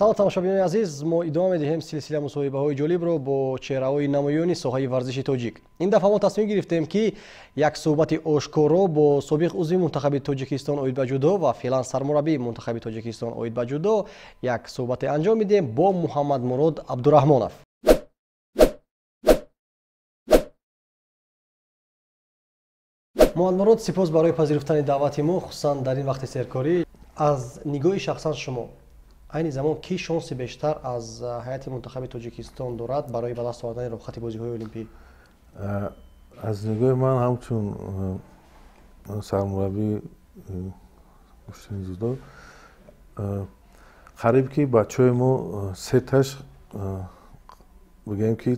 Салом, тамошобинони азиз, мо идома медиҳем силсила мусоҳибаҳои ҷолибро бо чеҳраҳои намоёни соҳаи варзиши тоҷик. Ин дафъа мо тасмим гирифтем, ки як суҳбати ошкоро бо собиқ узви мунтахаби Тоҷикистон оид ба ҷудо ва феълан сармураббии мунтахаби Тоҷикистон оид ба ҷудо як суҳбате анҷом медиҳем бо Муҳаммадмурод Абдураҳмонов. Муҳаммадмурод, сипос барои пазируфтани даъвати мо, хусусан дар ин вақти серкорӣ. Аз нигоҳи шахсан шумо, айни замон ки шонси бештар аз ҳайати мунтахаби Тоҷикистон дорад барои ба даст овардани роҳхати бозиҳои олимпӣ? Аз нигоҳи ман, ҳамчун сармураббии гӯштини ҷудо, қариб ки бачаҳои мо сеташ, бигӯем ки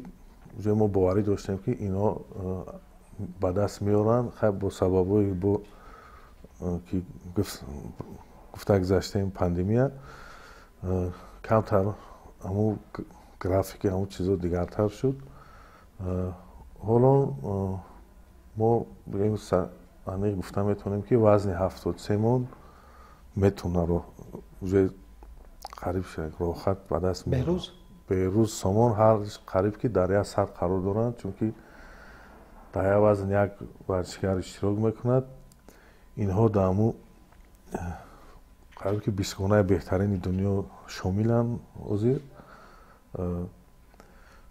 ҷои мо боварӣ доштем, ки инҳо ба даст меоранд. Хай, бо сабабҳои бо ки гуфта гузаштем, пандемия, камтар ҳамун графики, ҳамун чизо дигартар шуд. Ҳоло мо, бигӯем, аниқ гуфта метавонем, ки вазни 73 мон метавона уже қариб роҳхат ба даст. Беҳрӯз? Беҳрӯз, Сомон ҳар қариб ки дар як сатҳ қарор доранд, чунки дар як вазн як варзишгар иштирок мекунад. Инҳо дар ҳамун қариб ки бистгонаи беҳтарини дунё шомиланд. Ҳозир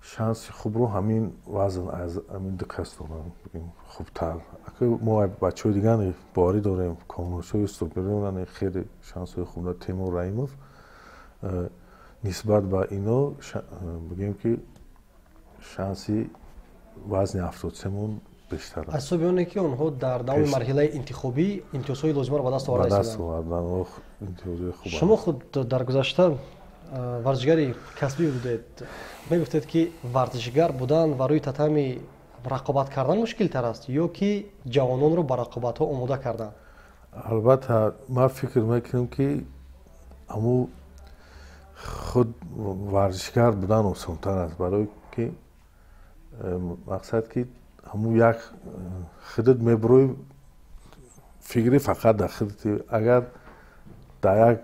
шанси хубро ҳамин вазн аз ҳамин ду кас доранд, бигем, хубтар. Мо бачаҳои дигар боварӣ дорем, Комрушои Юсуфбердиев хеле шансҳои хуб дорад, Темур Раимов. Нисбат ба ино, бигем ки шанси вазни 73 мон бештар аст. Аз ҳисоби оне ки онҳо дар давоми марҳилаи интихобӣ имтиёзҳои лозимаро ба даст оварда ба даст овардан, имтиёзҳои хуб. Шумо худ дар гузашта варзишгари касбӣ будед. Мегуфтед, ки варзишгар будан ва рӯи татами рақобат кардан мушкилтар аст ё ки ҷавононро ба рақобатҳо омода кардан? Албатта, ман фикр мекунам, ки ҳамун худ варзишгар будан осонтар аст, барои ки мақсад ки ҳамун як худат мебурӯи, фикри фақат дар худати. Агар дар як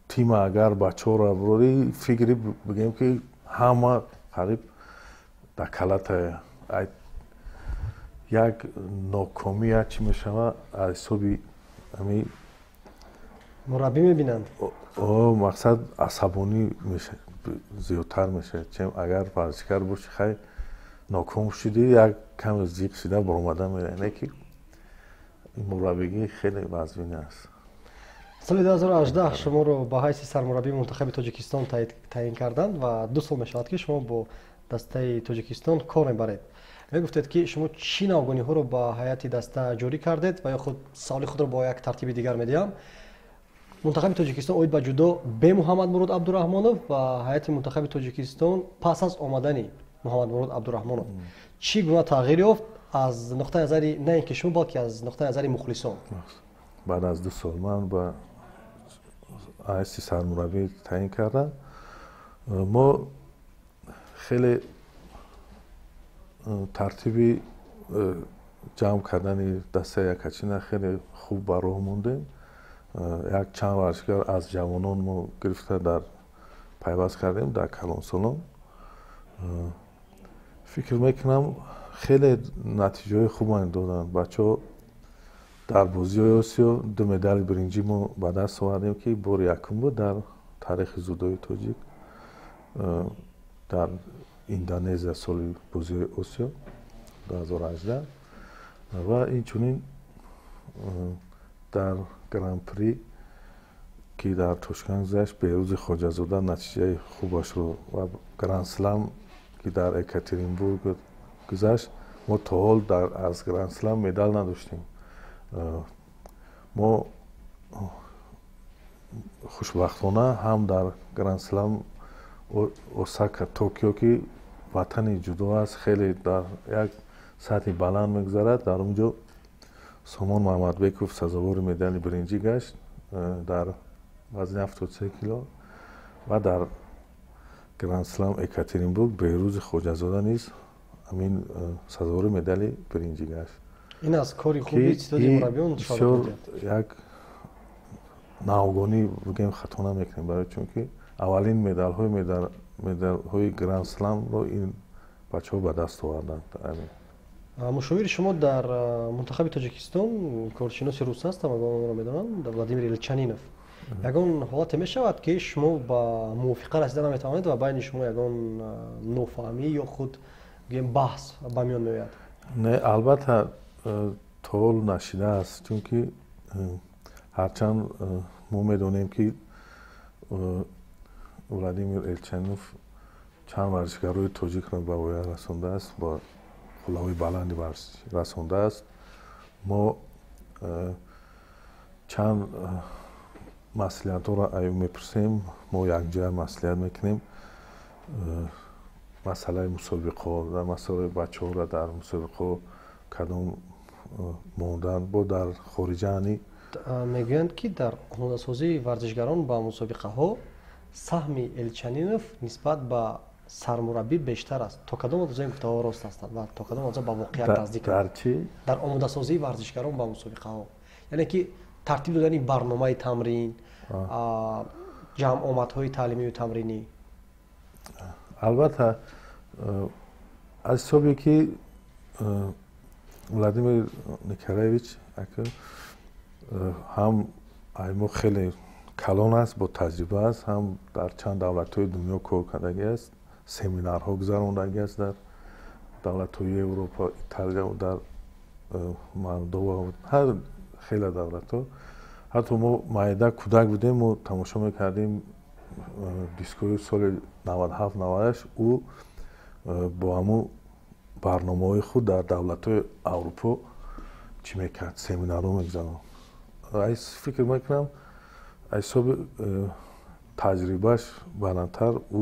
тима, агар бачаҳоро бурорӣ, фикри, бигем ки, ҳама қариб дар калата. Як нокомӣ, як чӣ мешава, аз ҳисоби ҳами мураббӣ мебинанд. Мақсад, асабонӣ зиёдтар мешавад, чем агар варзишгар бошӣ. Хай, ноком шудӣ, як каме зиқ шида баромада меравӣ. Не ки мураббигӣ хеле вазнин аст. Соли 2018 шуморо ба ҳайси сармураббии мунтахаби Тоҷикистон таъин карданд ва 2 сол мешавад, ки шумо бо дастаи Тоҷикистон кор мебаред. Мегуфтед, ки шумо чӣ навгониҳоро ба ҳайати даста ҷорӣ кардед? Ва ё худ саволи худро бо як тартиби дигар медиҳам: мунтахаби Тоҷикистон оид ба ҷудо бе Муҳаммадмурод Абдураҳмонов ва ҳайати мунтахаби Тоҷикистон пас аз омадани Муҳаммадмурод Абдураҳмонов чӣ гуна тағйир ёфт аз нуқтаи назари на ин ки шумо, балки аз нуқтаи назари мухлисон? Баъд аз 2 сол ман ба ҳайси сармураббӣ таъин кардам. Мо хеле тартиби ҷамъ кардани дастаи якачина хеле хуб ба роҳ мондем. Як чанд варзишгар аз ҷавонон мо гирифта дар пайваст кардем дар калонсолон. Фикр мекунам, хеле натиҷаҳои хуб доданд бачаҳо. Дар бозиҳои Осиё ду медали биринҷӣ мо ба даст овардем, ки бори якум буд дар таърихи ҷудои тоҷик, дар Индонезия, соли бозиҳои Осиё 2018. Ва инчунин дар Гран-при, ки дар Тошканд гузашт, Беҳрӯзи Хоҷазода натиҷаи хубашро ва Гранд-слам, ки дар Екатеринбург гузашт, мо то ҳол аз Гранд-слам медал надоштем. Мо хушбахтона ҳам дар Гранд-слам Осака, Токио, ки ватани ҷудо аст, хеле дар як сатҳи баланд мегузарад, дар он ҷо Сомон Маҳмадбеков сазовори медали биринҷӣ гашт дар вазни 73 кило ва дар Гранд-слам Екатеринбург Беҳрӯзи Хоҷазода низ ҳамин сазовори медали биринҷӣ гашт. Ин аз кори хуби истеъдоди мураббиён. Бисёр як Навгонӣ бигем, хато намекунем, барои чунки аввалин медалҳои Гранд Сламро ин бачаҳо ба даст оварданд. Мушовири шумо дар мунтахаби Тоҷикистон коршиноси рус аст, ҳамагон онро медонанд, Владимир Елчанинов. Ягон ҳолате мешавад, ки шумо ба мувофиқа расида наметавонед ва байни шумо ягон нофаҳмӣ ё худ гӯем баҳс ба миён меояд? Не, албатта, то ҳол нашидааст, чунки ҳарчанд мо медонем, ки Владимир Елчанинов чанд варзишгарои тоҷикро ба воя расондааст, ба қуллаҳои баланди варзиш расондааст. Мо чанд маслиҳатҳоро аз ӯ мепурсем, мо якҷоя маслиҳат мекунем масъалаи мусобиқаҳо, дар масъалаи бачаҳоро дар мусобиқаҳо кадом мондан бо дар хориҷа ани. Мегӯянд, ки дар омодасозии варзишгарон ба мусобиқаҳо саҳми Элчанинов нисбат ба сармураббӣ бештар аст. То кадом андоза ин гуфтаҳо рост ҳастанд ва то кадом андоза ба воқеият наздиканд? Дар чӣ? Дар омодасозии варзишгарон ба мусобиқаҳо, яъне ки тартиб додани барномаи тамрин, ҷамъомадҳои таълимию тамринӣ. Албатта, аз ҳисобе ки Владимир Николаевич ҳам ай мо хеле калон аст, бо таҷриба аст, ҳам дар чанд давлатҳои дунё кор кардагӣ аст, семинарҳо гузарондагӣ аст дар давлатҳои Европа, Италия, дар Молдова, ҳар хеле давлатҳо. Ҳатто мо майда кӯдак будем, мо тамошо мекардем дискои соли 97, 98, ӯ бо ҳамун барномаҳои худ дар давлатҳои Аврупо чӣ мекард, семинарҳо мегузаронд. Фикр мекунам, аз ҳисоби таҷрибааш баландтар, ӯ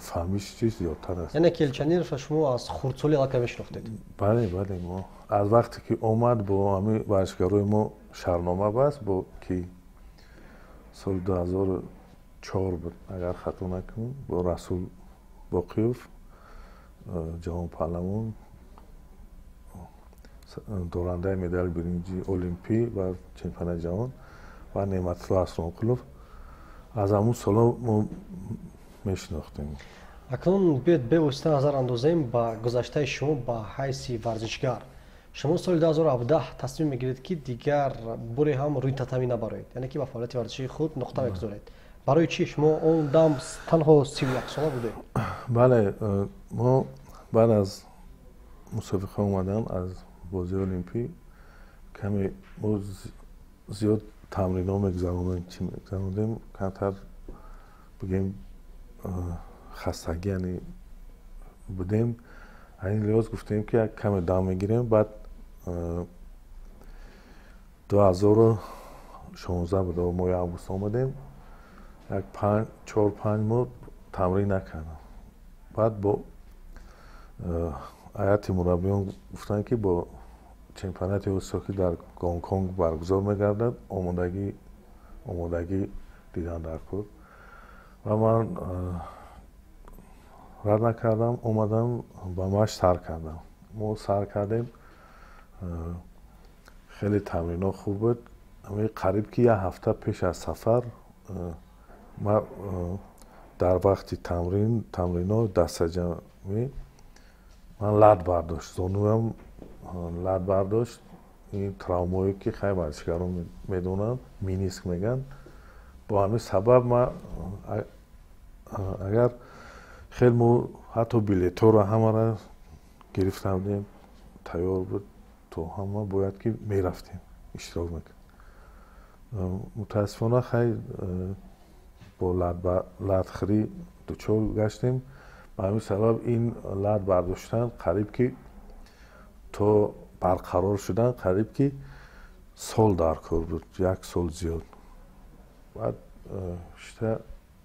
фаҳмиш чиз зиёдтар аст. Яъне ки Елчаниновро шумо аз хурдсолӣ аллакай мешинохтед? Бале, мо аз вақте ки омад, бо ҳамин варзишгарои мо шартнома баст, бо ки соли 2004 буд, агар хато накунам, бо Расул Боқиёв, ҷавонпаҳлавон, дорандаи медали биринҷи олимпӣ ва чемпионати ҷаҳон, ва Неъматулло Асронқулов. Аз ҳамун солҳо мо мешинохтем. Акнун биёед бевосита назар андозем ба гузаштаи шумо ба ҳайси варзишгар. Шумо соли 2017 тасмим мегиред, ки дигар боре ҳам рӯи татами набароед, яъне ки ба фаъолияти варзишии худ нуқта мегузоред. Барои чӣ? Шумо он дам танҳо 31 сола будед. Бале, мо баъд аз мусобиқа омадан аз бозии олимпӣ каме мо зиёд тамринҳо мегузаронем, чӣ мегузаронем, камтар бигем хастагӣ яъне будем. Аз ин лиҳоз гуфтем, ки як каме дам мегирем. Баъд 2016 буд, моҳи август омадем, як 4-5 моҳ тамрин накардам. Баъд бо ҳайати мураббиён гуфтанд, ки бо чемпионати Осиё, ки дар Гонконг баргузор мегардад, омодагӣ дидан дар кор, ва ман рад накардам, омадам, ба машқ сар кардам. Мо сар кардем, хеле тамринҳо хуб буд. Қариб ки як ҳафта пеш аз сафар ман дар вақти тамринҳо дастаҷамъӣ ман лат бардошт, зонуям лат бардошт. Ин травмое ки хай варзишгарон медонанд, мениск мегӯянд. Бо ҳамин сабаб ман агар хел мо ҳатто билетҳоро ҳамаро гирифта будем, тайёр буд, то ҳама бояд ки мерафтем, иштирок мекардем. Мутаассифона, хай, бо латхӯрӣ дучор гаштем. Ба ҳамин сабаб ин лат бардоштан қариб ки то барқарор шудан қариб ки сол дар кор буд, як сол зиёд. Баъд шита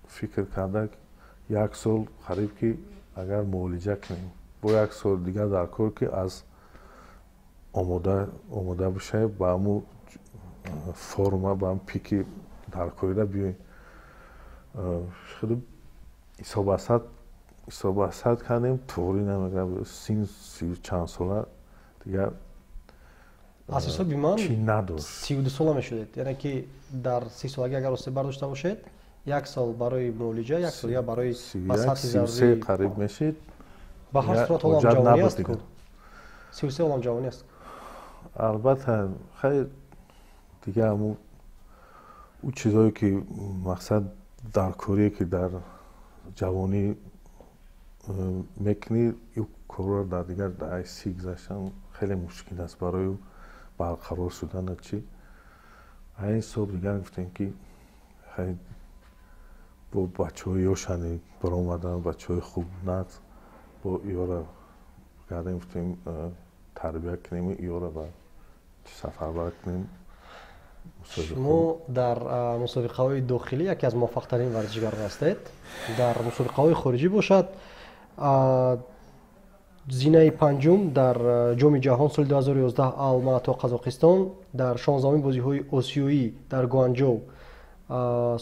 фикр карда, як сол қариб ки агар муолиҷа кунем, бо як сол дигар дар кор, ки аз омода бишавем, ба ҳамун форма, ба ҳамн пики даркорида биёем. Худ ҳисобасад кардем, туғри намегӯям, син сию чанд сола дигар. Аз ҳисоби ман чӣ надошт. 32 сола мешудед, яъне ки дар 30 солагӣ агар осеб бардошта бошед, як сол барои муолиҷа, як сол дигар барои ба сатҳи зарурӣ қариб мешид. Ба ҳар сурат ҳолам ҷавонӣ аст ку. 33 ҳолам ҷавонӣ аст. Албатта, хайр, дигар ҳамун ӯ чизое ки мақсад дар корие ки дар ҷавонӣ мекунӣ, ӯ корро дар дигар дар 30 гузаштан хеле мушкил аст барои ӯ барқарор шудана чӣ. Айн ҳисоб дигар гуфтем ки хайр, бо бачаҳои ёшане баромадан, бачаҳои хуб нат бо иёра гардем, гуфтем тарбия кунем, иёра ба сафарбар кунем. Шумо дар мусобиқаҳои дохилӣ яке аз муваффақтарин варзишгарон ҳастед. Дар мусобиқаҳои хориҷӣ бошад, зинаи панҷум дар ҷоми ҷаҳон соли 2011 Алмато, Қазоқистон, дар 16-умин бозиҳои осиёӣ дар Гуанҷоу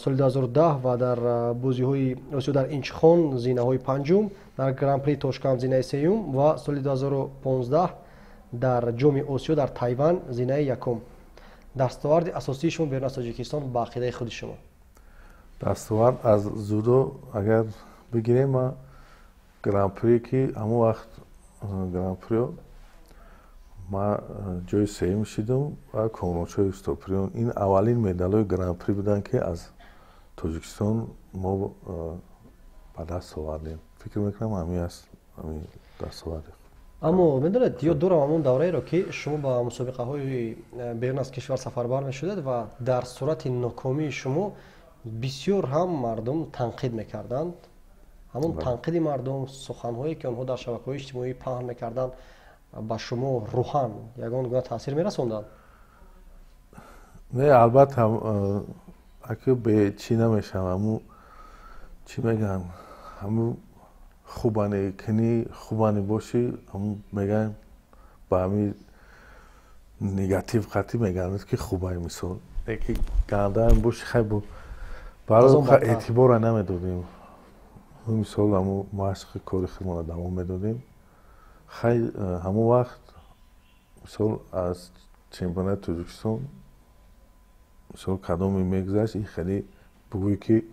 соли 2010 ва дар бозиҳои осиё дар Инчхон зинаҳои панҷум, дар Гран-при Тошканд зинаи сеюм ва соли 2015 дар ҷоми осиё дар Тайван зинаи якум. Дастоварди асосии шумо берун аз Тоҷикистон ба ақидаи худи шумо? Дастовард аз дзюдо агар бигирем, ма гран-при ки ҳамон вақт гран-прио ма ҷои сеюм шидам ва Комроншоҳи Устоприён. Ин аввалин медалҳои гран-при буданд, ки аз Тоҷикистон мо ба даст овардем. Фикр мекунам, ҳамин аст ҳамин дастоварди. Аммо медонед, ёд дорам ҳамон давраеро, ки шумо ба мусобиқаҳои берун аз кишвар сафарбар мешудед ва дар сурати нокомии шумо бисёр ҳам мардум танқид мекарданд. Ҳамон танқиди мардум, суханҳое ки онҳо дар шабакаҳои иҷтимоӣ паҳн мекарданд, ба шумо рӯҳан ягон гуна таъсир мерасонданд? Не, албатта, аки бе чӣ намешавам. Ҳамун чӣ мегӯянд, ҳамун хубане кунӣ, хубане бошӣ, ҳамун мегӯянд ба ҳамин негатив қатъӣ мегӯянд, ки хубай, мисол. Ки гандаам бошӣ, хай бо барои эътибора намедодем. Мисол, ҳамун машқи кори худмонро давом медодем. Хай, ҳамон вақт, мисол, аз чемпионати Тоҷикистон, мисол, кадоме мегузашт, ин хеле бугӯӣ ки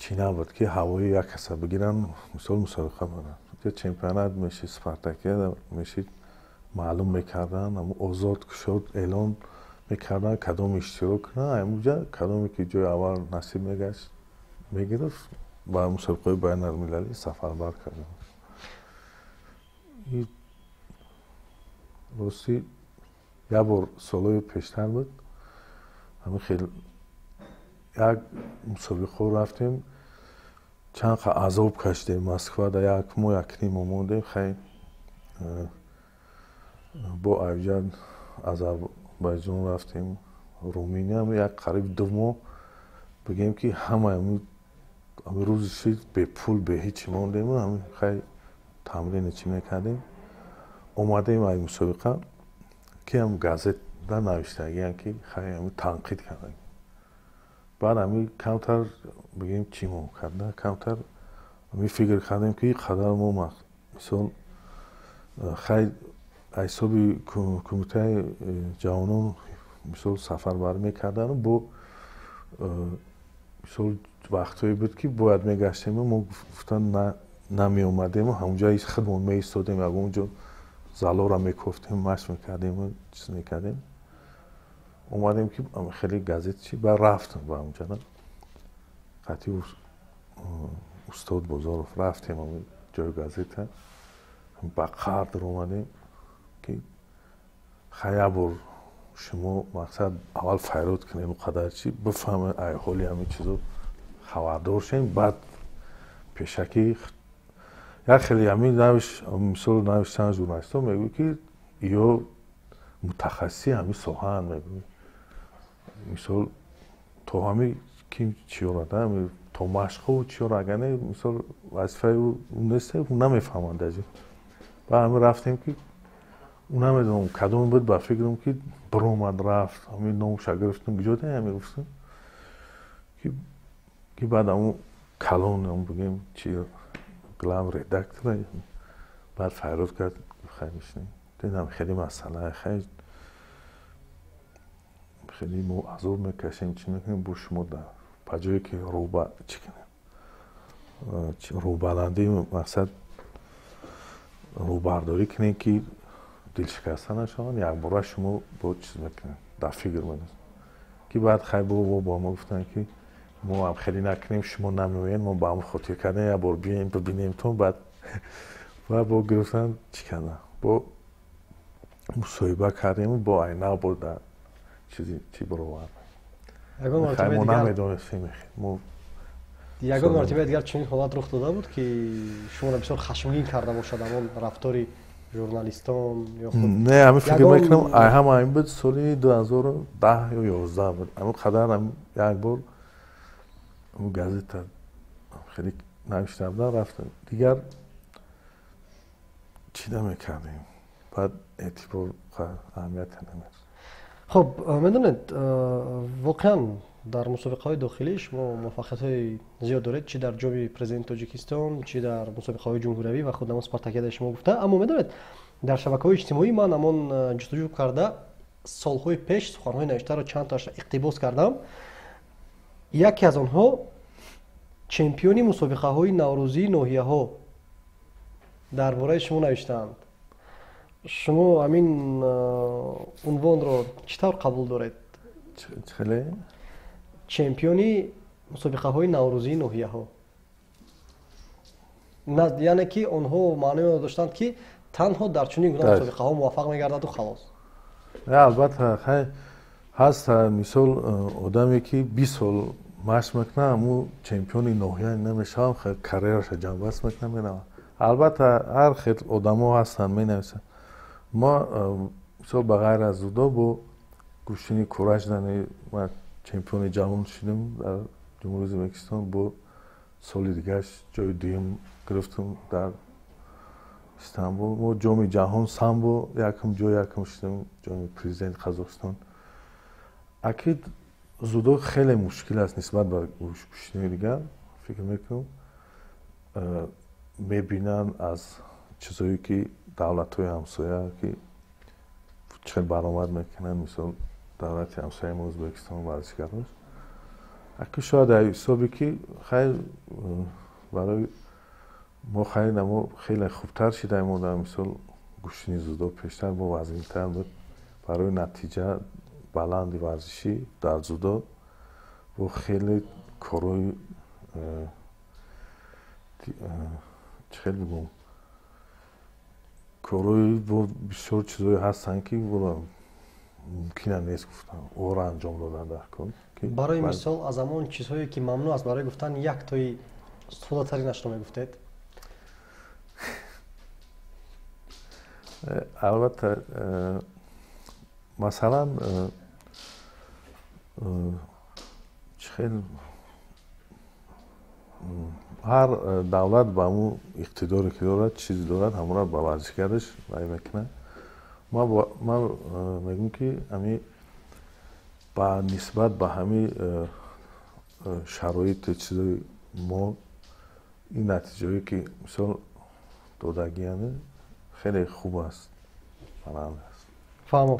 чӣ набуд, ки ҳавои як каса бигиранд, мисол, мусобиқа баранд. Чемпионат мешид, спартакиада мешид, маълум мекарданд, ҳамун озод кушод эълон мекарданд, кадоме иштирок кунанд, ҳамунҷа кадоме ки ҷои аввал насиб мегашт, мегирифт, ба мусобиқаҳои байналмилалӣ сафарбар карданд. Ростӣ, як бор солҳои пештар буд, ҳамин хел як мусобиқаҳо рафтем, чанд қа азоб кашидем. Москвада як моҳ, як ним моҳ мондем. Хай, бо авҷа Озарбойҷон рафтем, Руминия, як қариб 2 моҳ бигем, ки ҳама ҳамин рӯзи шид бепул, бе ҳечи мондем. Ҳамин хай тамрини чӣ мекардем, омадем ай мусобиқа, ки ҳам газета навиштагиян, ки хай ҳамин танқид карданд. Баъд ҳамин камтар бигем чӣ мо карда, камтар ҳамин фикр кардем, ки қадар мо, мисол, хай ҳисоби кумитаи ҷавонон, мисол, сафарбар мекардану бо, мисол, вақтҳое буд, ки бояд мегаштем, мо гуфтан намеомадему ҳамунҷа худмон меистодем, ягон ҷо залора мекофтем, машқ мекардем, чиз мекардем. Омадем, ки хеле газет чи, баъд рафтам ба ҳамунҷа, қатъи устод Бозоров рафтем ҷои газета, ба қадр омадем, ки хай, як бор шумо, мақсад, аввал файрод кунем, қадар чи бифаҳмед, ай ҳоли ҳамин чизо хабардор шем. Баъд пешакӣ як хеле ҳамин навиш, мисол, навиштан журналистҳо мегӯй, ки ё мутахассиси ҳамин соҳаанд, мегӯй, мисол, то ҳамин ким чиёра, то машқҳо чиёра, агар не, мисол, вазифаи ӯ нест, ӯ намефаҳманд аз ин. Баъд ҳамин рафтем, ки ӯ намедонам кадоме буд, ба фикрам, ки биромад, рафт, ҳамин номша гирифтем, куҷо даям, мегуфтем, ки баъд ҳамун калон, бигем чи, главредактор, баъд файрод кард: хай, мешинем. Дидам хеле масъала, хай. Хеле мо азоб мекашем, чӣ мекунем, бо шумо ба ҷое ки рӯба чӣ кунем, рӯбаландӣ мақсад рӯбардорӣ кунем, ки дилшикаста нашаванд, якбора шумо бо чиз мекунем, дар фикр медонем ки баъд хай бо мо гуфтанд, ки мо ҳам хеле накунем, шумо намеоед, мо ба ҳам хотир кардем, як бор биёем бибинем тон. Баъд ва бо гирифтан чӣ кардам, бо мусоҳиба кардем, бо айнав бо дар чизи чӣ баровардем. Мо намедонистем. Мо Ягон мартиба дигар чунин ҳолат рух дода буд, ки шуморо бисёр хашмгин карда бошад, ҳамон рафтори журналистон ё худ? Не, ҳамин фикр мекунам, ҳама ин буд, соли 2010 ё 11 буд. Ҳамин қадар як бор газета хеле навишта будам, рафтам, дигар чӣ намекардем, баъд эътибор аҳамията намерасид. Хуб, медонед, воқеан дар мусобиқаҳои дохилӣ шумо муваффақиятҳои зиёд доред, чӣ дар ҷоми президенти Тоҷикистон, чӣ дар мусобиқаҳои ҷумҳуриявӣ ва худ ҳамон спартакиадаи шумо гуфта. Аммо медонед, дар шабакаҳои иҷтимоӣ ман ҳамон ҷустуҷӯ карда, солҳои пеш суханҳои навиштаро чанд тоаш иқтибос кардам. Яке аз онҳо чемпиони мусобиқаҳои наврӯзии ноҳияҳо дар бораи шумо навиштаанд. Шумо ҳамин унвонро чӣ тавр қабул доред? Хеле? Чемпиони мусобиқаҳои наврӯзии ноҳияҳо, яъне ки онҳо маънои онро доштанд, ки танҳо дар чунин гуна мусобиқаҳо муваффақ мегардаду халос. Албатта, ҳаст, мисол, одаме ки 20 сол машқ мекунад, ҳамун чемпиони ноҳия намешавам, карьераша ҷамъбаст мекунад, меравад. Албатта, ҳар хел одамо ҳастанд, менависанд. Мо, мисол, ба ғайр аз дзюдо, бо гӯштини кураҷдани ман чемпиони ҷаҳон шудем дар Ҷумҳурии Ӯзбекистон, бо соли дигараш ҷои дуюм гирифтем дар Истанбул. Мо ҷоми ҷаҳон самбо якум ҷой якум шудем, ҷоми президенти Қазоқистон. Акид дзюдо хеле мушкил аст нисбат ба гӯштинои дигар, фикр мекунам. Мебинанд аз чизое ки давлатҳои ҳамсоя ки чӣ хел баромад мекунанд, мисол, давлати ҳамсояи мо Ӯзбекистон варзишгарош. Аки шояд дар ҳисобе ки хайр барои мо хайр мо хеле хубтар шидаем, мо дар мисол гӯштини дзюдо пештар мо вазнинтар буд, барои натиҷа баланди варзишӣ дар дзюдо бо хеле корҳои чӣ хел бигӯм, корҳои бо бисёр чизҳое ҳастанд, ки мумкина нест гуфтан, ора анҷом додан дар кор. Барои мисол, аз ҳамон чизҳое ки мамнӯъ аст барои гуфтан, як тои соддатаринашро мегуфтед? Албатта, масалан, чӣ хел ҳар давлат ба ҳамун иқтидоре ки дорад, чизе дорад, ҳамонро ба варзишгараш вай мекунад. Ман мегӯм, ки ҳами ба нисбат ба ҳами шароити чизои мо ин натиҷаҳое ки мисол додагияне хеле хуб аст, баланд аст. Фаҳмо.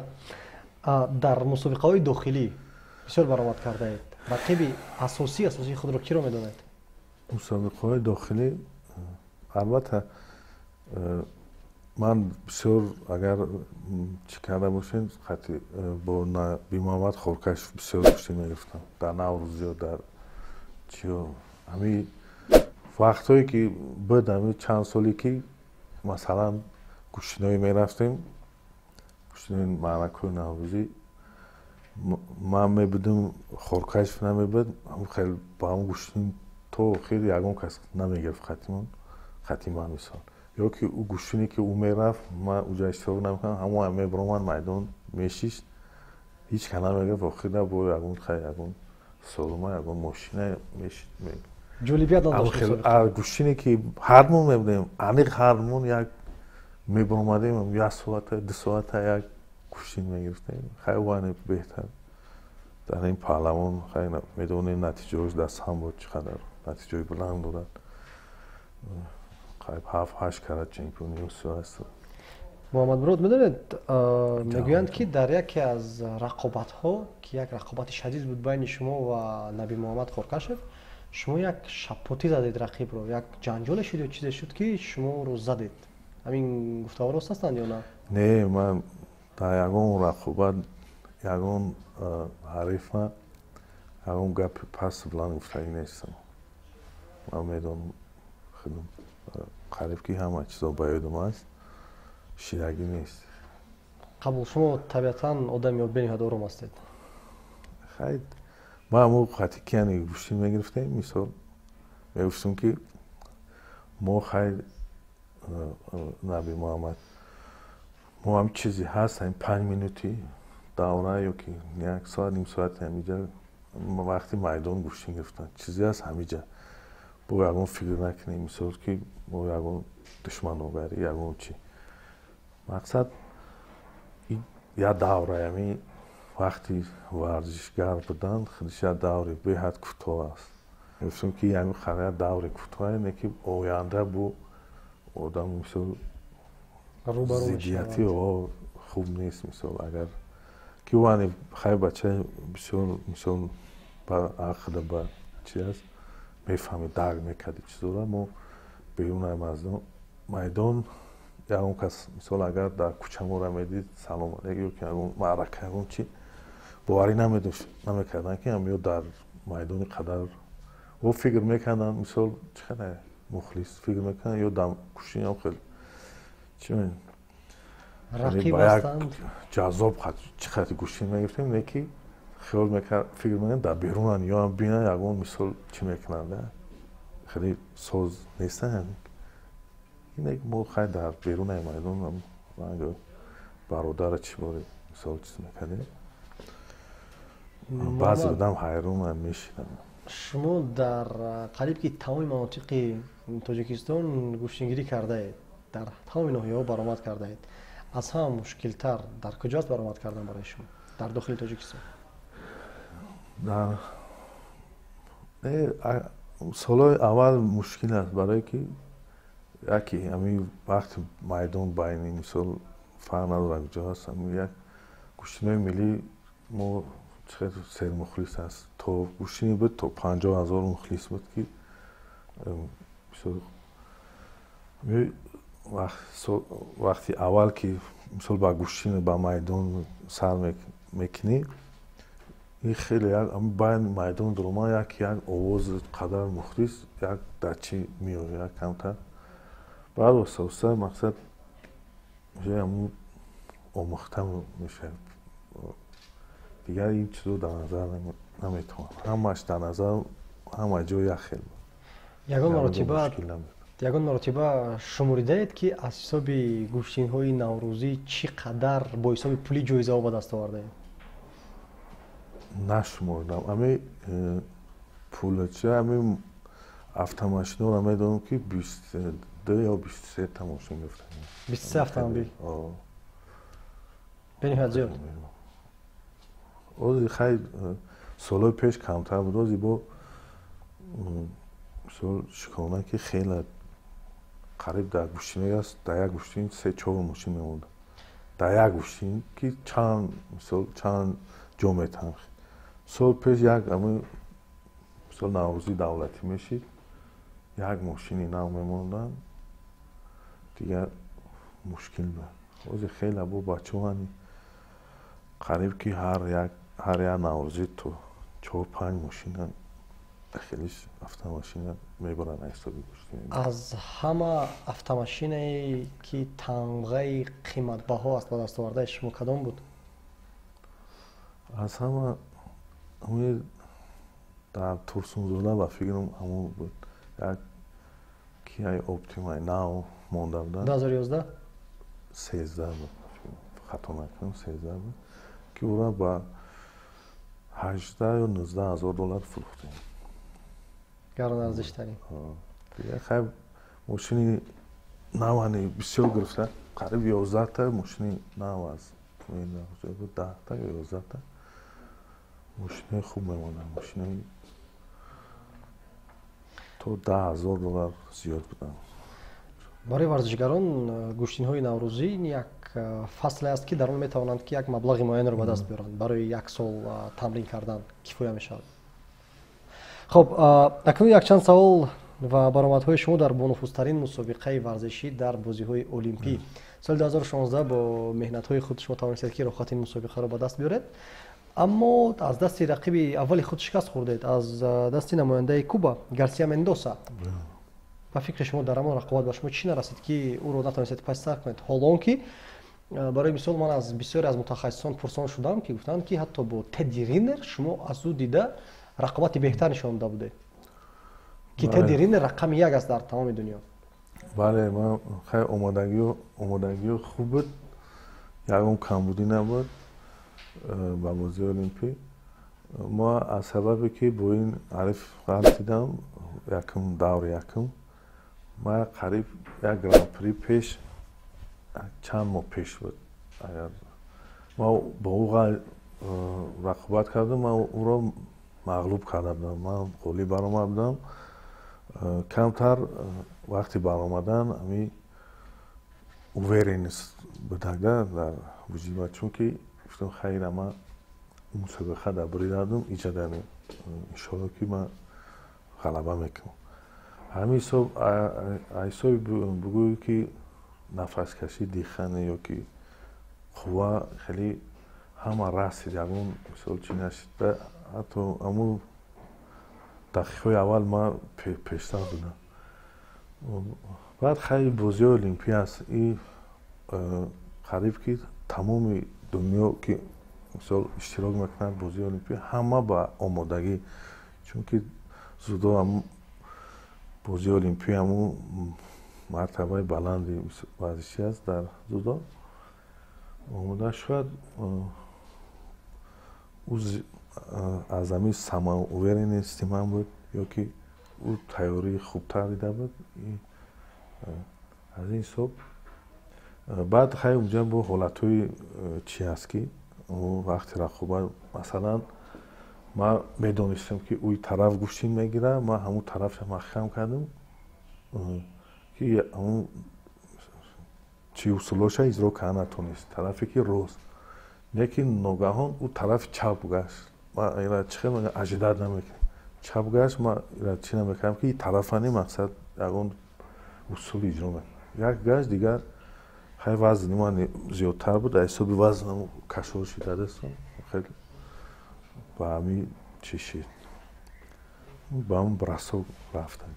Дар мусобиқаҳои дохилӣ бисёр баромад кардаед. Рақиби асосии худро киро медонед? Мусобиқаҳои дохилӣ, албатта, ман бисёр, агар чӣ карда бошем, қатъи бо Бимуҳаммад Хоркашев бисёр гӯштӣ мегирифтам дар Наврӯзиё, дар чиё, ҳамин вақтҳое ки буд, ҳамин чанд соле ки масалан гӯштиноӣ мерафтем, гӯштинои маъракаҳои наврӯзӣ, ман мебудам, Хоркашев намебуд, хел ба ҳамон гӯштин то охир ягон кас намегирифт қатимон, қати ман, мисол, ё ки ӯ гӯштине ки ӯ мерафт, ман уҷа иштирок намекардам, ҳамон мебаромад, майдон мешишт, ҳеҷ ка намегирифт. Охира бо ягон хай ягон солума, ягон мошина мешид. Ҷолибият надошт? Гӯштине ки ҳармон мебудем, аниқ ҳармон як мебаромадем, як соата, 2 соата як гӯштин мегирифтем. Хай ване беҳтар дар ин паҳлавон, хай медонем натиҷаҳош дар самбо чӣ қадар натиҷаҳои баланд дорад, қариб 7-8 карат чемпиони Осиё аст. Муҳаммадмурод, медонед, мегӯянд, ки дар яке аз рақобатҳо, ки як рақобати шадид буд байни шумо ва Наби Муҳаммад Хоркашев, шумо як шаппотӣ задед рақибро, як ҷанҷоле шуд ё чизе шуд, ки шуморо задед. Ҳамин гуфтаҳо рост ҳастанд ё на? Не, ман дар ягон рақобат ягон ҳарифа ягон гапи паст баланд гуфтагӣ нестам. Ман медонам худам, қариб ки ҳама чизо ба ёдам аст, ширагӣ нест. Қабул, шумо табиатан одами бениҳоят ором ҳастед. Хай, ма ҳамо қати кияни гӯштӣ мегирифтем, мисол мегуфтем, ки мо хай Наби Муҳаммад, мо ҳам чизе ҳаст, ҳамин 5 минути давра ё ки як соат, ним соати ҳамиҷа вақти майдон гӯштӣ гирифтан, чизе ҳаст ҳамиҷа, бо ягон фикр накунем, мисол ки мо ягон душманогарӣ, ягон чи. Мақсад як давра, ҳамин вақти варзишгар будан худиш як даври беҳад кӯтоҳ аст. Мегуфтем, ки ҳамин як даври кӯтоҳе, не ки оянда бо одам мисол зиддияти хуб нест. Мисол, агар ки вани хай бача бисёр мисол ба ақда ба чи аст, мефаҳми, дарк мекарди чизора. Мо берун аз майдон ягон кас, мисол, агар дар кӯча моро медид, салом алейк ё ки ягон маърака, ягон чи, боварӣ намедошт, намекарданд, ки ё дар майдони қадар о фикр мекарданд, мисол, чӣ қадар мухлис фикр мекарданд, ё дар кӯшиам хел чи рақиб ҳастанд. Ҷаззоб чӣ қадр гӯштӣ мегирифтем, не ки хиёл мекард, фикр мекарданд, дар берунанд ё ҳам бинанд, ягон мисол чӣ мекунанд, хеле соз нестанд. Инак мо хай дар берунаи майдон бародара чӣ боре мисол чиз мекардем, баъзе одам ҳайрон мешиданд. Шумо дар қариб ки тамоми манотиқи Тоҷикистон гӯштингирӣ кардаед, дар тамоми ноҳияҳо баромад кардаед. Аз ҳама мушкилтар дар куҷоаст баромад кардан барои шумо дар дохили Тоҷикистон? Дар солҳои аввал мушкил аст, барое ки яке ҳамин вақти майдон байни, мисол, фарқ надорад куҷо аст, ҳамин як гӯштинои миллӣ мо чӣ қадр сермухлис аст, то гӯштине буд, то 50 000 мухлис буд, ки мисол вақти аввал ки мисол ба гӯштин ба майдон сар мекунӣ, ин хеле байни майдон дурума як овоз, қадар мухлис, як дар чӣ меояд камтар. Баъд оста оста мақсад ҳамун омӯхта мешавад, дигар ин чизо дар назар наметавонам, ҳамааш дар назар, ҳама ҷо як хел. Ягон маротиба шуморидаед, ки аз ҳисоби гӯштинҳои наврӯзӣ чӣ қадар бо ҳисоби пули ҷоизаҳо ба даст овардаед? Нашумордам ами пулача. Ами автомошиноро медонам, ки 22 ё 23 та мошин гирифтам. 23 автомобил, бениҳоят зиёд. Ози хай солҳои пеш камтар буд, ози бо мисол шукрона, ки хеле қариб дар гӯштине аст, дар як гӯштин се чор мошин мемонда, дар як гӯштин, ки чанд мисол чанд ҷо метаҳанд. Сол пеш як ами мисол наврӯзи давлатӣ мешид, як мошини нав мемонданд, дигар мушкил буд. Ози хеле бо бачаҳоани қариб ки ҳар як наврӯзӣ то чор панҷ мошина хелиш автомошина мебаранд аз ҳисоби гӯштин. Аз ҳама автомошинае, ки тамғаи қиматбаҳо аст, ба даст овардаи шумо кадом буд? Аз ҳама дар Турсунзода ба фикрам ҳамон буд, як Киаи Оптимаи нав монда буданд. 2011? 13 буд, хато накунам, 13 буд, ки ӯра ба 18 ё 19 ҳазор доллар фурӯхтем. Гаронарзиштарин. Хай, мошини навани бисёр гирифта, қариб 11та мошини нав аз 10та ё 11та мошинои хуб мемонанд, мошинои то 10 000 доллар зиёд буданд. Барои варзишгарон гӯштинҳои наврӯзӣ як фасле аст, ки дар он метавонанд, ки як маблағи муайянро ба даст биёранд. Барои як сол тамрин кардан кифоя мешавад. Хуб, акнун якчанд савол ва баромадҳои шумо дар бонуфузтарин мусобиқаи варзишӣ дар бозиҳои олимпӣ. Соли 2016 бо меҳнатҳои худ шумо тавонистед, ки роҳхати ин мусобиқаро ба даст биёред, аммо аз дасти рақиби аввали худ шикаст хӯрдед, аз дасти намояндаи Куба Гарсия Мендоса. Ба фикри шумо, дар ҳамон рақобат ба шумо чӣ нарасид, ки ӯро натавонистед паси сар кунед? Ҳоло он ки, барои мисол, ман аз бисёре аз мутахассисон пурсон шудам, ки гуфтанд, ки ҳатто бо Тедди Ринер шумо аз ӯ дида рақобати беҳтар нишон дода будед, ки Тедди Ринер рақами як аст дар тамоми дунё. Бале, ман хеле омодагиё хуб буд, ягон камбудӣ набуд ба бозии олимпӣ. Мо аз сабабе ки бо ин ҳариф ғалтидам, якум даври якум, ман қариб як гран-при пеш, чанд моҳ пеш буд, агар ман бо ӯ рақобат кардам, ман ӯро мағлуб карда будам, ман ғолиб баромада будам. Камтар вақти баромадан ҳами уверенность будага дар вуҷуди ман, чунки гуфтам, хайра, ман мусобиқа дар буридадум, иҷадани иншоалло, ки ман ғалаба мекунам. Ҳамин ҳисоб, ҳисоби бугӯю ки нафаскашӣ, дыхание ё ки қувва хеле ҳама расид, ягон мисол чӣ нашид. Ҳатто ҳамун дақиқаҳои аввал ман пештар будам. Баъд хайр, бозиҳои олимпӣ аст, и қариб ки тамоми дунё ки мисол иштирок мекунанд бозии олимпӣ, ҳама ба омодагӣ, чунки зудо бозии олимпӣ ҳамун мартабаи баланди варзишӣ аст дар зудо омода. Шояд ӯ аз ҳамин самоуверенности ман буд ё ки ӯ тайёрии хубтар дида буд, аз ин ҳисоб. Баъд хай унҷа бо ҳолатҳои чӣ аст, ки вақти рақобат, масалан, ман медонистам, ки ӯ тараф гӯштин мегирад, ман ҳамун тарафша маҳкам кардам, ки ҳамун чи усулоша иҷро карда натонист, тарафе ки рост. Лекин ногаҳон ӯ тарафи чап гашт. Ман ира чӣ хел ожидать намекардам, чап гашт. Ман ира чӣ намекардам, ки тарафани мақсад ягон усул иҷро мекунад. Як гашт дигар, хай, вазни ман зиёдтар буд, аз ҳисоби вазнам кашол шида дастам, хеле ба ҳамин чӣ шид, ба ҳамн бросок рафтам.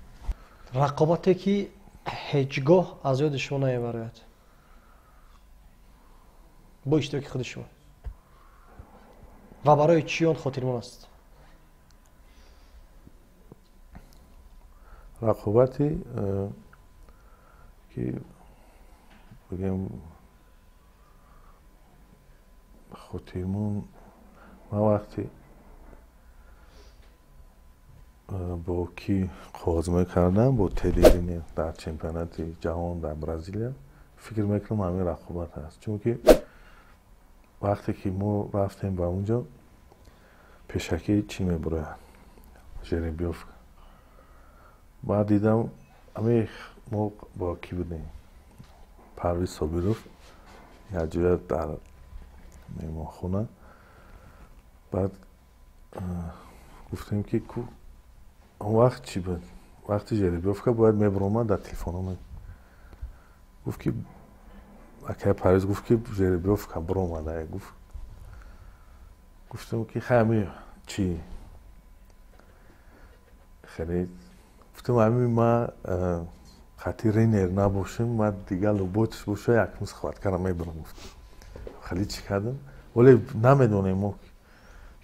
Рақобате, ки ҳеҷ гоҳ аз ёди шумо намебарояд бо иштироки худи шумо ва барои чӣ он хотирмон аст? Рақобати ки бигем хотирмон, ман вақте бо ки қоғозмоӣ кардам, бо Тедди Ринер дар чемпионати ҷаҳон дар Бразилия, фикр мекунам, ҳамин рақобат аст, чунки вақте ки мо рафтем ба унҷо, пешакӣ чӣ мебурояд, жеребьёвка. Баъд дидам, ами мо бо кӣ будем, Парвиз Собиров, якҷоя дар меҳмонхона. Баъд гуфтем, ки он вақт чӣ буд, вақти жеребьёвка бояд мебуромад дар телефоно. Гуфт ки акай Парвиз гуфт, ки жеребьёвка буромада. Гуфт, гуфтам, ки хай, ами чӣ хеле, гуфтам, ами ма хати Ринер набошем, ма дигар любой боша, якм схваткара мебурам. Гуфтам, хеле чӣ кардам, вале намедонем мо,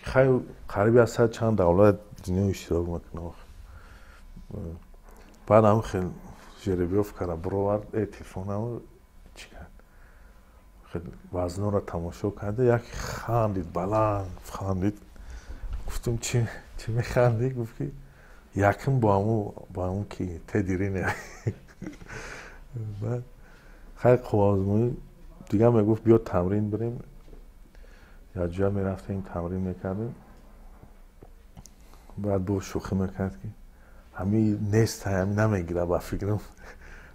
хай, қариби аз сад чанд давлат дунё иштирок мекунад. Баъд ҳам хел жеребьёвкара буровард, телефонам чӣ кард, вазнора тамошо карда, як хандид, баланд хандид. Гуфтам, чӣ механдӣ? Гуфт, ки якм бо ҳамун ки Тедди Ринер. Баъд хай, қувваозмоӣ дигар мегуфт, биё тамрин бирем. Якҷоя мерафтем, тамрин мекардем. Баъд бо шӯхӣ мекард, ки ҳами нест, ҳами намегира, ба фикрам.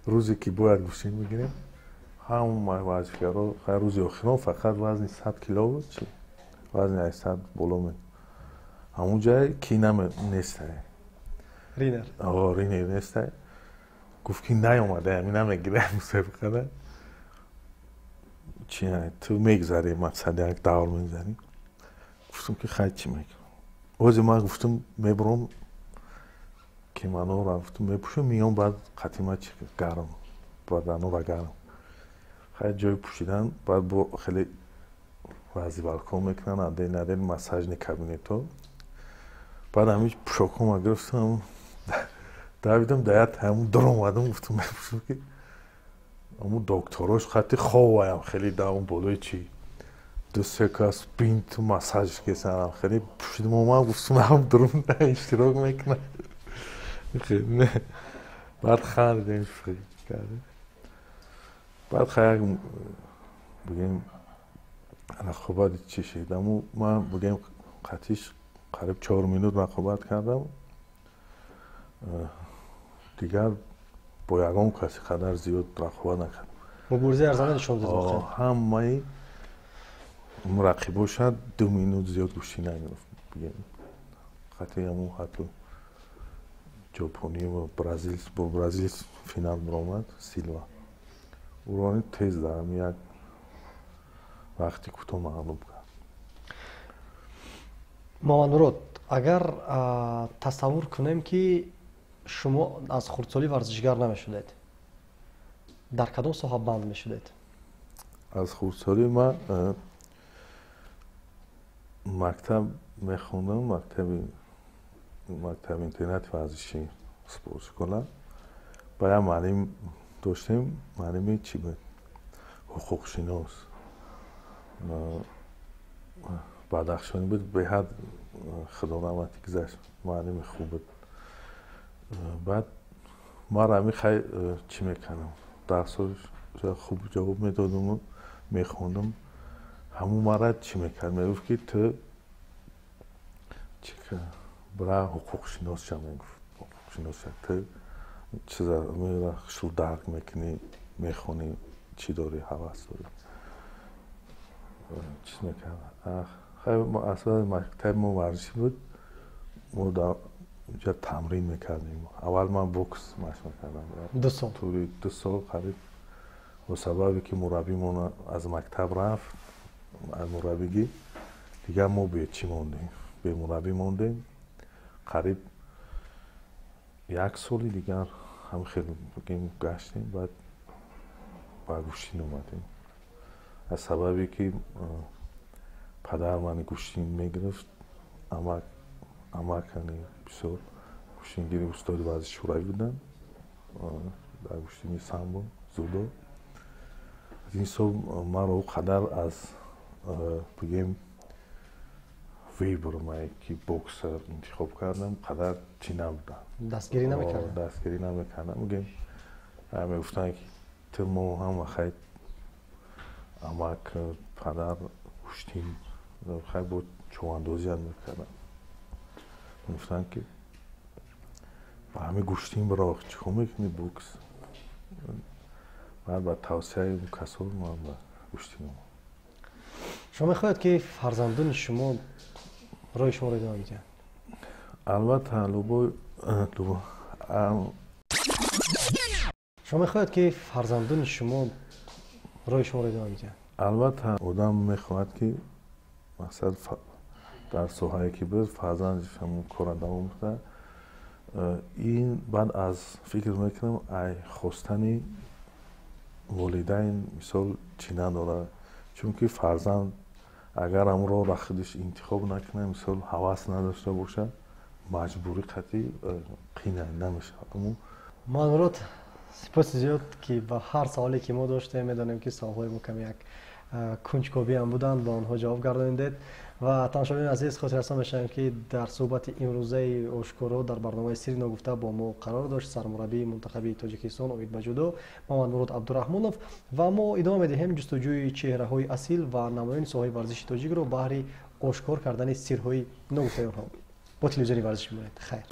Рӯзе ки бояд гӯштин бигирем, ҳама варзишгаро, хай рӯзи охирон фақат вазни 100 кило буд, чи вазни 800 боло ме. Ҳамун ҷай ки нестай. Ринер. О, Ринер нестай. Гуфт ки наёмада, ҳамин намегирам мусобиқада. Чи ту мегзарӣ, мақсад як давр мегзарӣ. Гуфтам ки хай чӣ мекунам. Ози ман гуфтам мебурам кимонора, гуфтам мепӯшам, миём баъд қатима чи гарм, баданора гарм. Хай ҷои пӯшидан, баъд бо хеле вазивалкон мекунанд, адел адел массажни кабинетҳо. Баъд ҳамин пӯшокҳома гирифтам, давидам, да як ҳамун дуромадам, гуфтам мепӯшам ки ҳамун докторош хати ховаям хеле да он болои чи ду-се кас бинту массаж кесанам, хеле пӯшидам, омадам, гуфтам ҳам дурун иштирок мекунам. Баъд хандидем, шӯхӣ кардем. Баъд хай як бигем рақобати чӣ шид, аммо ман бигем қатиш қариб 4 минут рақобат кардам. Дигар бо ягон каси қадар зиёд рақобат накардам. Муборизаи арзанда нишон дод воқеан. Ҳамаи рақибоша 2 минут зиёд гӯштӣ нагирифт. Бигем қатъи ҳамун ҳатто ҷопонӣ ва бразилс, бо бразилс финал баромад Силва. Ӯро тез дар ҳамин як вақти кӯтоҳ мағлуб кард. Муҳаммадмурод, агар тасаввур кунем ки шумо аз хурдсолӣ варзишгар намешудед, дар кадом соҳа банд мешудед? Аз хурдсолӣ ман мактаб мехондам, мактаби интернати варзишӣ, спорт школа. Ба як муаллим доштем, муаллими чӣ буд? Ҳуқуқшинос. Бадахшонӣ буд, беҳад худо раҳматӣ гузашт, муаллими хуб буд. Баъд маро ҳамин хай чӣ мекардам, дарсҳо хуб ҷавоб медодаму мехондам. Ҳамун мара чӣ мекард? Мегуфт ки ту бира ҳуқуқшинос ша, мегуфт ҳуқуқшинос ша, ту чиза хушрӯ дарк мекунӣ, мехонӣ, чӣ дорӣ, ҳавас дорӣ. Чиз мекард. Хай асосан мактаби мо варзишӣ буд, мо дар онҷа тамрин мекардем. Аввал ман бокс машқ мекардам. 2 сол. Тӯли 2 сол қариб, бо сабабе ки мураббимон аз мактаб рафт, аз мураббигӣ, дигар мо бечӣ мондем, бемураббӣ мондем. Қариб як соли дигар ҳам хел бигем гаштем, баъд ба гӯштин омадем. Аз сабабе ки падар мани гӯштин мегирифт, амак бисёр гӯштингири устоди варзиши шӯравӣ буданд дар гӯштини самбо, дзюдо. Аз ин ҳисоб маро ӯ қадар аз бигем выбор ки бокса интихоб кардам, қадар чӣ набудам. Дастгирӣ намекардам? Дастгирӣ намекардам. Мегем мегуфтанд ки ту мо ҳама хай амак, падар гӯштин, хай бо чӯвандозиам мекардам. Мегуфтанд ки ба ҳамин гӯштин биро, чӣ кор мекунӣ бокс? Баъд ба тавсияи он касо ман ба гӯштин омадам. Шумо мехоҳед ки фарзандони шумо роҳи шуморо идома бидиҳанд? Албатта, любой Шумо мехоҳед ки фарзандони шумо роҳи шуморо идома бидиҳанд? Албатта, одам мехоҳад ки мақсад дар соҳае ки буд, фарзандаш ҳамон корро давом диҳад. Ин баъд аз фикр мекунам, ай хостани волидайн мисол чӣ надорад, чунки фарзанд агар ҳамон роҳро худаш интихоб накунад, мисол ҳавас надошта бошад, маҷбурӣ қатъӣ қина намешавад. Муҳаммадмурод, сипоси зиёд ки ба ҳар саволе ки мо доштем, медонем ки саволҳои мо каме як кунҷкобӣ ҳам буданд, ба онҳо ҷавоб гардонидед. Ва тамошобинони азиз, хотиррасон мешавем ки дар суҳбати имрӯзаи ошкоро дар барномаи сири ногуфта бо мо қарор дошт сармураббии мунтахаби Тоҷикистон оид ба ҷудо Муҳаммадмурод Абдураҳмонов. Ва мо идома медиҳем ҷустуҷӯи чеҳраҳои асил ва намоёни соҳаи варзиши тоҷикро баҳри ошкор кардани сирҳои ногуфтаи онҳо. Бо телевизиони варзиш бимонед. Хайр.